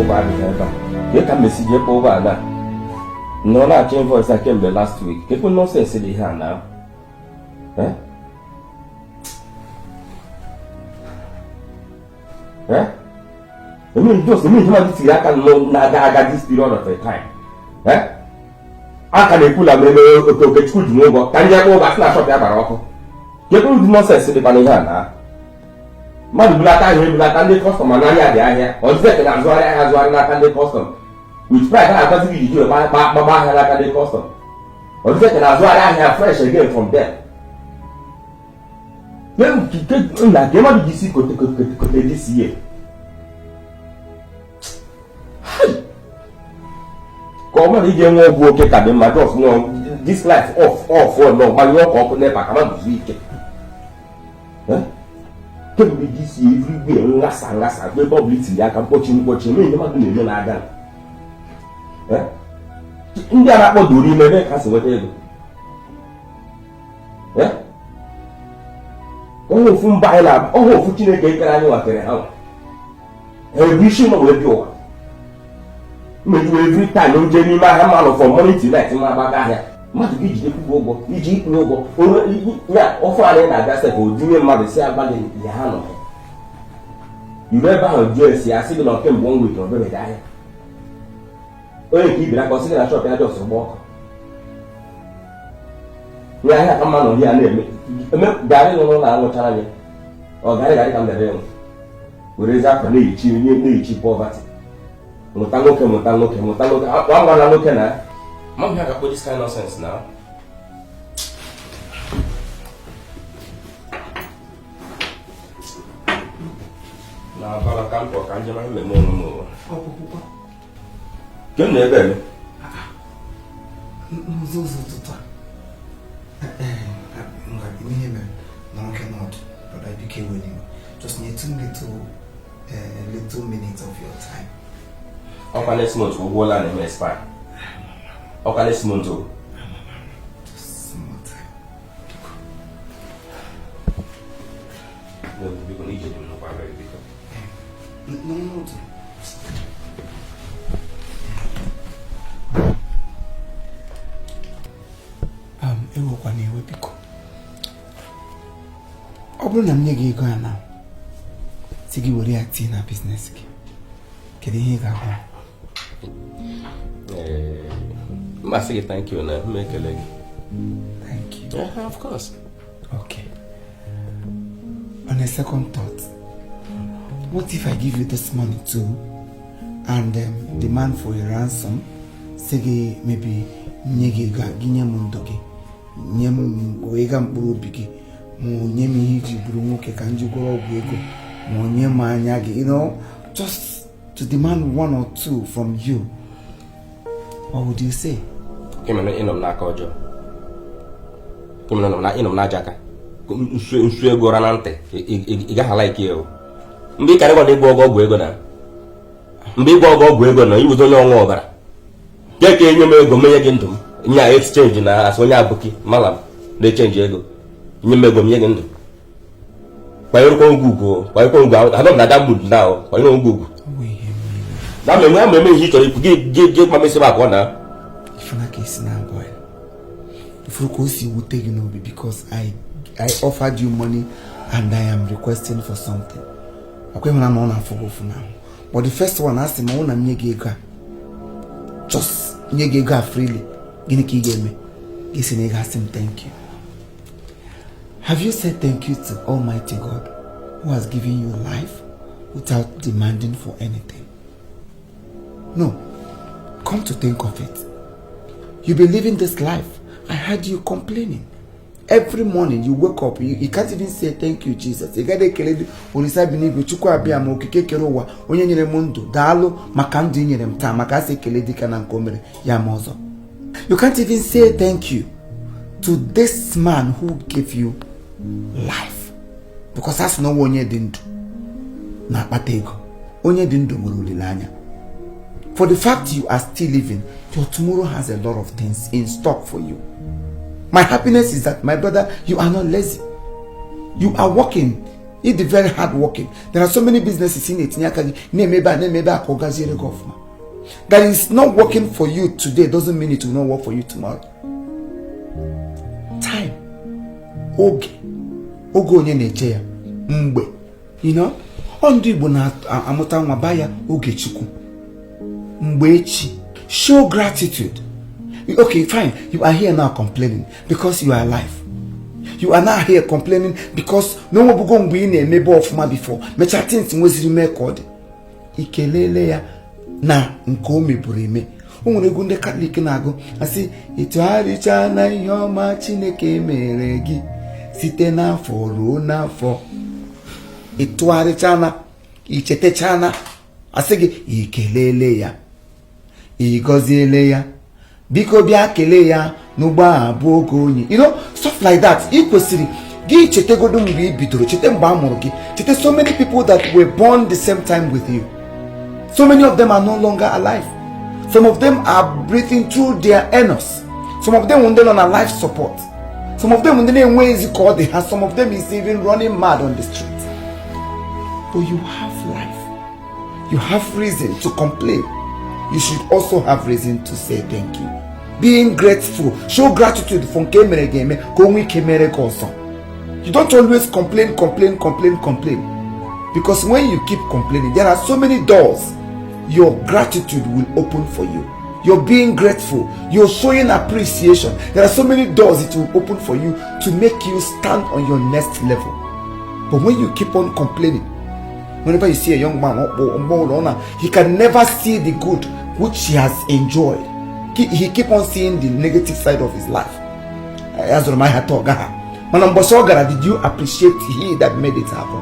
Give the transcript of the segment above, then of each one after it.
Ụgwọ adịghị ebe a. Kee ka m mesi jee kpọọ ụgbọala nọrọ na-achọ invoice a kemgbe last week? Kekwe nonsense dị ihe a na? Eh? Eh? Eme just eme ihe mmadụ tiri aka na-aga aga this period of a time. Eh? A ka na-ekwu na mmemme oke Okechukwu ji m ụgwọ ka ndị akpọ ụgwọ asị na shop ya gbara ọkụ. Kekwe ụdị nonsense dịkwa n'ihe a na? Mmadụ bulata ahịa, ebulata ndị customer n'ahịa dị ahịa, ọdịzi eke na-azụgharị ahịa azụgharị n'aka ndị customer with pride na-agbazi gị iji gbagba ahịa n'aka ndị customer. Ọdịzi eke na-azụgharị ahịa fresh again from there. Na ke mmadụ ji isi kote kote kote this year. Ka ọ mmadụ iji enwe ọgwụ oke ka dị mma, just no this life off off nọ gbanyụọ ka ọkụ NEPA ka mmadụ zuo ike. Kemgbe ji si everywhere nghasa nghasa, ebe ọ bụla itinye aka, mkpọchi mkpọchi, eme ihe mmadụ na-eme na-aga. Ndị a na-akpọ doro ime ebe ka si nweta ego. Ọhụ ofu mba anyị na ọhụ ofu Chineke ekere anyị nwakere ha ebu isi nọ wee bi ụwa mmejuwe every time nje n'ime ahịa mmanụ from morning till night ma agbaga ahịa. Mmadụ gị jidekwu ụgwọ iji ịkwụ ụgwọ ya ofe anyị na-abịa sef odinye mmadụ si agba gị ya ha nọ iru ebe ahụ jụọ esi asị gị na kemgbe one week ọ bịabeghị ahịa. Onye nke ibiri aka ọ sị gị na shop ya just gba ọkụ nye ahịa ka mma nọ ya na-eme eme garị nọ n'ụlọ anwụchara ya ọ garị garị ka m bịara ịnwụ were ezi akwa na-eyichi na-eyichi poverty. Mụta nwoke, mụta nwoke, mụta nwoke, akwa ngwa na nwoke na mama ya ga-akpọ this kind nonsense na. Na abala ka m pụọ ka njem ahụ mmemme onwe m ụwa. Ke m na ebe eme? N'ụzọ ụzọ ụtụtụ a. Ngwa, ihe mere nọrọ nke nọdụ, brother, biko ewe n'iwe. Just nyetụ m little little minute of your time. Ọkwa next month ụgwọ ụlọ na-eme expire. Ọkwa next month o. Just some more time. Biko na ije dị m nnukwu abịa, biko. Nọrọ n'ọdụ. Ewekwana iwe, biko. Ọ bụrụ na m nye gị ego a na si gị were ya tinye na business gị, kedu ihe ị ga-agwa m? Mma sị gị thank you na m ekele gị. Thank you. Yeah, of course. Okay. On a second thought, what if I give you this money too and demand for a ransom? Sị gị maybe nye gị ego a, gị nye m ndụ gị, nye m wee ga mkpụrụ obi gị, ma nye m ihe iji bụrụ nwoke ka m ji gwọrọ ọgwụ ego, ma nye m anya gị, just to demand one or two from you. What would you say? Ịnọ m n'aka ọjọọ. Ịnọ m n'aja aka. Nsu ego ụra na ntị, ị gaghị like ya o. Mgbe ị karịkwa na ịgwọ ọgwụ ego na mgbe ịgwọ ọgwụ ego na iwuzi onye ọnwa ọbara ke ka enye m ego menye gị ndụ m nya exchange na asị onye abụki malam na-echange ego nye m ego m nye gị ndụ. Kwanyerụkwa ugwu ugwu, kwanyekwa ugwu anọ m na that mood now, kwanyere ugwu ugwu na mmemme ama eme ihe ị chọrọ ikwu gị gị gị kpamesị m abụọ na Ifuna ka esi na-abụ ya ifuru ka o si wute gị n'obi because I offered you money and I am requesting for something. Ọkwa ịhụna na ọ na-afụ gị ụfụ n'ahụ. But the first one asị ma ọ na m nye gị ego a, just nye gị ego a freely, gịnị ka ị ga-eme? Gị sị na ị ga-asị m thank you. Have you said thank you to Almighty God who has given you life without demanding for anything? No. Come to think of it, you've been living this life. I heard you complaining. Every morning you wake up, you can't even say thank you, Jesus. Ị gaghị ekele Olisa bi n'igwe, Chukwu abịa ma okike kere ụwa, onye nyere m ndụ, daalụ maka ndụ ị nyere m taa, maka asị ekele dịka na nke o mere ya ma ọzọ. You can't even say thank you to this man who gave you life. Because asị na ọnwa onye dị ndụ na-akpata ego. Onye dị ndụ nwere olileanya. For the fact you are still living, your tomorrow has a lot of things in stock for you. My happiness is that, my brother, you are not lazy. You are working. Ị dị very hard working. There are so many businesses ị na-etinye aka gị, na-eme ebe a, na-eme ebe a, ka ọ gaziere gị ọfụma. That is not working for you today doesn't mean it will not work for you tomorrow. Time, oge, oge onye na-eche ya mgbe ọ ndị Igbo na-amụta nwa ba ya Ogechukwu, mgbe echi. Show gratitude. Okay, fine, you are here now complaining because you are alive. You are now here complaining because na onwebugo mgbe ị na-emebe ọfụma before, mechaa things nweziri mee ka ọ dị. Ikelele ya na nke o meburu eme. O nwere egwu ndị Katọlik na-agụ, asị ịtụgharịcha na ihe ọma Chineke mere gị site n'afọ ruo n'afọ. Ịtụgharịcha, ichetechana, asị gị ikelele ya, ịgọziele ya, biko bịa kelee ya n'ugbo a bụ oge onye, stuff like that. Ị kwesịrị gị chetegodo mgbe ị bidoro, cheta mgbe a mụrụ gị, cheta so many people that were born the same time with you. So many of them are no longer alive. Some of them are breathing through their anus. Some of them ndị nọ na life support. Some of them ndị na-enweghịzi ka ọ dị ha. Some of them is even running mad on the street. But you have life. You have reason to complain. You should also have reason to say thank you. Being grateful, show gratitude for nke mere gị eme ka o nwee ike mere gị ọzọ. You don't always complain, complain, complain, complain, because when you keep complaining, there are so many doors your gratitude will open for you. You're being grateful, you're showing appreciation, there are so many doors it will open for you to make you stand on your next level. But when you keep on complaining, whenever you see a young man, he can never see the good which he has enjoyed. He keep on seeing the negative side of his life. Azụrụ m ahịa taa, ọ gaha, mana mbọsị ọ gara, did you appreciate he that made it happen?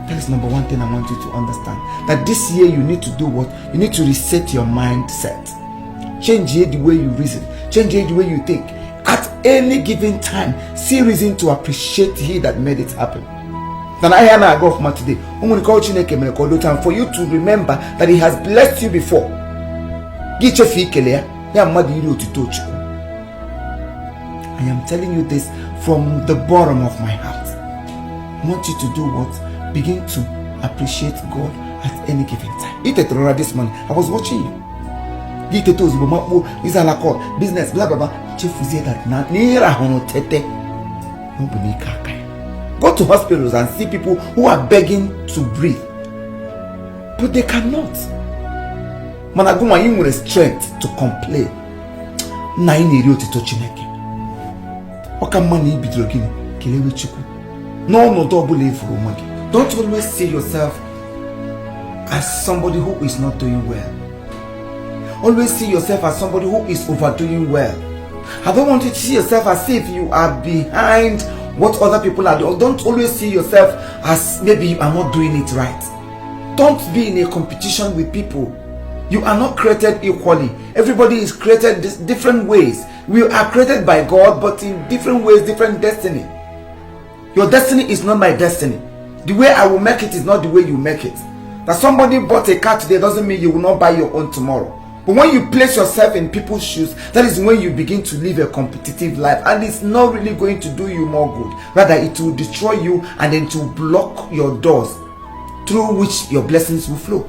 That is number one thing I want you to understand, that this year you need to do what? You need to reset your mindset, change the way you reason, change the way you think. At any given time, see reason to appreciate he that made it happen. Na ahịa na-aga ọfụma today, o nwere ka ọ Chineke mere ka ọ do time for you to remember that he has blessed you before. Gị chefu ikele ya, ya mmadụ iri otuto Chukwu. I am telling you this from the bottom of my heart. I want you to do what? Begin to appreciate God at any given time. Ị tetara ụra this morning, I was watching you. Gị tete ozugbo, makpuo izala call, business, bla bla bla, chefuzie that na ihe rahụrụ tete na ọ bụ n'ike aka ya. Go to hospitals and see people who are begging to breathe, but they cannot. Mana gụnwa, ị nwere strength to complain na ị na-eri otito Chineke. Ọ ka mma na ị bidoro gịnị? Kelewe Chukwu n'ọnọdụ ọbụla ịfụrụ onwe gị. Don't always see yourself as somebody who is not doing well. Always see yourself as somebody who is overdoing well. I don't want you to see yourself as if you are behind what other people are doing. Don't always see yourself as maybe you are not doing it right. Don't be in a competition with people. You are not created equally. Everybody is created different ways. We are created by God, but in different ways, different destiny. Your destiny is not my destiny. The way I will make it is not the way you make it. That somebody bought a car today doesn't mean you will not buy your own tomorrow. But when you place yourself in people's shoes, that is when you begin to live a competitive life, and it's not really going to do you more good. Rather, it will destroy you and then to block your doors through which your blessings will flow.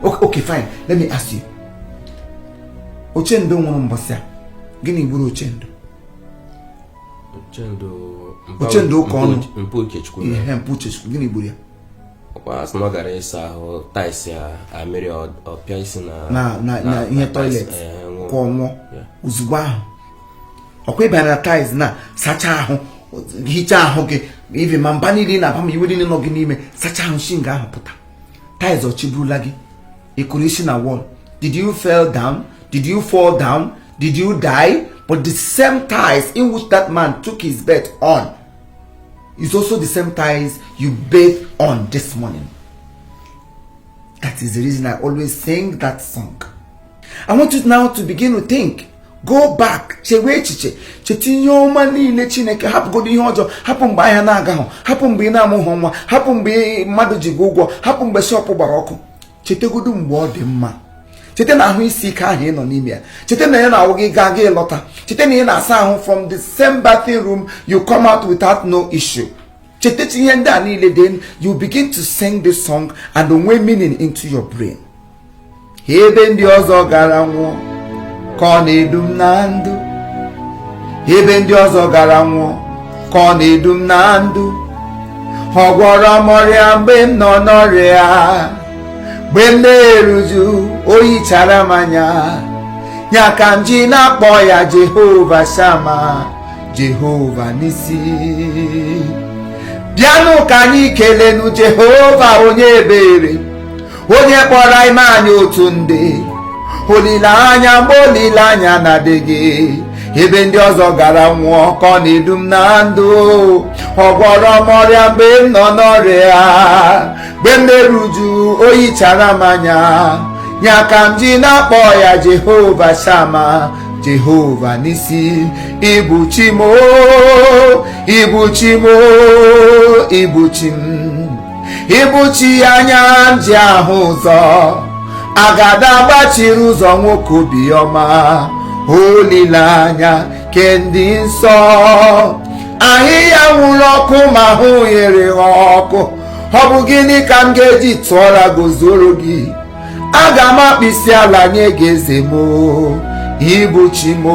Okay, fine. Let me ask you. Ochendo nwụrụ mbọsị a, gịnị gburu Ochendo? Ochendo. Ochendo ụka ọnụ. Mpụ Okechukwu. Ihe mpụ Uchechukwu, gịnị gburu ya? Ọkwa asị na ọ gara ịsa ahụ, tiles ya amịrị, ọpịa isi na na ihe toilet. Nwụọ. Ka ọ nwụọ. Yeah. Ozugbo ahụ ọkwa ịbịara na tiles na sachaa ahụ, hichaa ahụ gị, ivi ma mba niile ị na-aba, ma iwe niile nọ gị n'ime, sachaa ahụ, shi nga ahụ pụta, tiles ọchịburula gị, ị kụrụ isi na wall. Did you fall down? Did you fall down? Did you die? But the same tiles in which that man took his bath on is also the same tiles you bathe on this morning. That is the reason I always sing that song. I want you now to begin to think. Go back, chewe echiche, cheta ihe ọma niile Chineke. Hapụgodo ihe ọjọọ, hapụ mgbe ahịa na-agahụ, hapụ mgbe ị na-amụghị nwa, hapụ mgbe mmadụ ji gị ụgwọ, hapụ mgbe shop gbara ọkụ. Chetegodo mgbe ọ dị mma. Cheta na ahụ isi ike ahụ ị nọ n'ime ya. Cheta na ya na-awụ gị gaa gị lọta. Cheta na ị na-asa ahụ from the same bathing room, you come out without no issue. Chetacha ihe ndị a niile, then you begin to sing this song and onwe meaning into your brain. Ebe ndị ọzọ gara nwụọ ka ọ na-edu m na ndụ. Ebe ndị ọzọ gara nwụọ ka ọ na-edu m na ndụ. Ọ gwọrọ m ọrịa mgbe m nọ n'ọrịa, mgbe m na-eruju, o hichara m anya. Ya ka m ji na-akpọ ya Jehova Shama, Jehova Nisi. Bịanụ ka anyị kelenu Jehova onye ebere, onye kpọrọ ime anyị otu ndị olileanya mgbe olileanya na-adịghị. Ebe ndị ọzọ gara nwụọ ka ọ na-edu m na ndụ. Ọ gwọrọ m ọrịa mgbe m nọ n'ọrịa, mgbe m na-eruju, o hichara m anya. Ya ka m ji na-akpọ ya Jehova Shama, Jehova Nisi. Ibu chi m o, ibu chi m o, ibu chi m, ibu chi anya m ji ahụ ụzọ. Agada gbachiri ụzọ, nwoke obiọma, olileanya ke ndị nsọ. Ahịhịa nwụrụ ọkụ ma hụ nyere ha ọkụ. Ọ bụ gịnị ka m ga-eji tụọra gozoro gị? Aga m akpịsị ala nye gị, eze m, ibu chi m.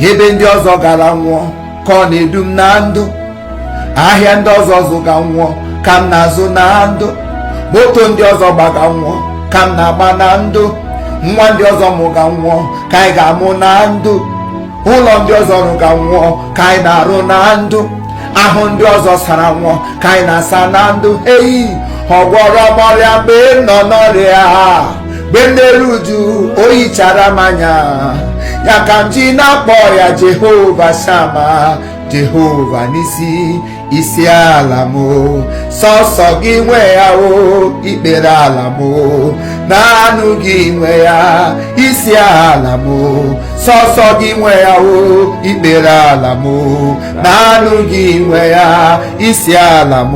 Ebe ndị ọzọ gara nwụọ ka ọ na-edu m na ndụ. Ahịa ndị ọzọ zụga nwụọ ka m na-azụ na ndụ. Moto ndị ọzọ gbaga nwụọ ka m na-agba na ndụ. Nwa ndị ọzọ mụga nwụọ ka anyị ga-amụ na ndụ. Ụlọ ndị ọzọ rụga nwụọ ka anyị na-arụ na ndụ. Ahụ ndị ọzọ sara nwụọ ka anyị na-asa na ndụ. Eyi, ọ gwọrọ m ọrịa mgbe m nọ n'ọrịa, mgbe m na-eru uju, o hichara m anya. Ya ka m ji na-akpọ ya Jehova Shama, Jehova Nisi. Isi ala m, sọsọ gị nwe ya o. Ikpere ala m, naanụ gị nwe ya. Isi ala m, sọsọ gị nwe ya o. Ikpere ala m, naanụ gị nwe ya. Isi ala m,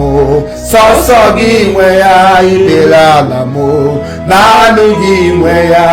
sọsọ gị nwe ya. Ikpere ala m, naanụ gị nwe ya.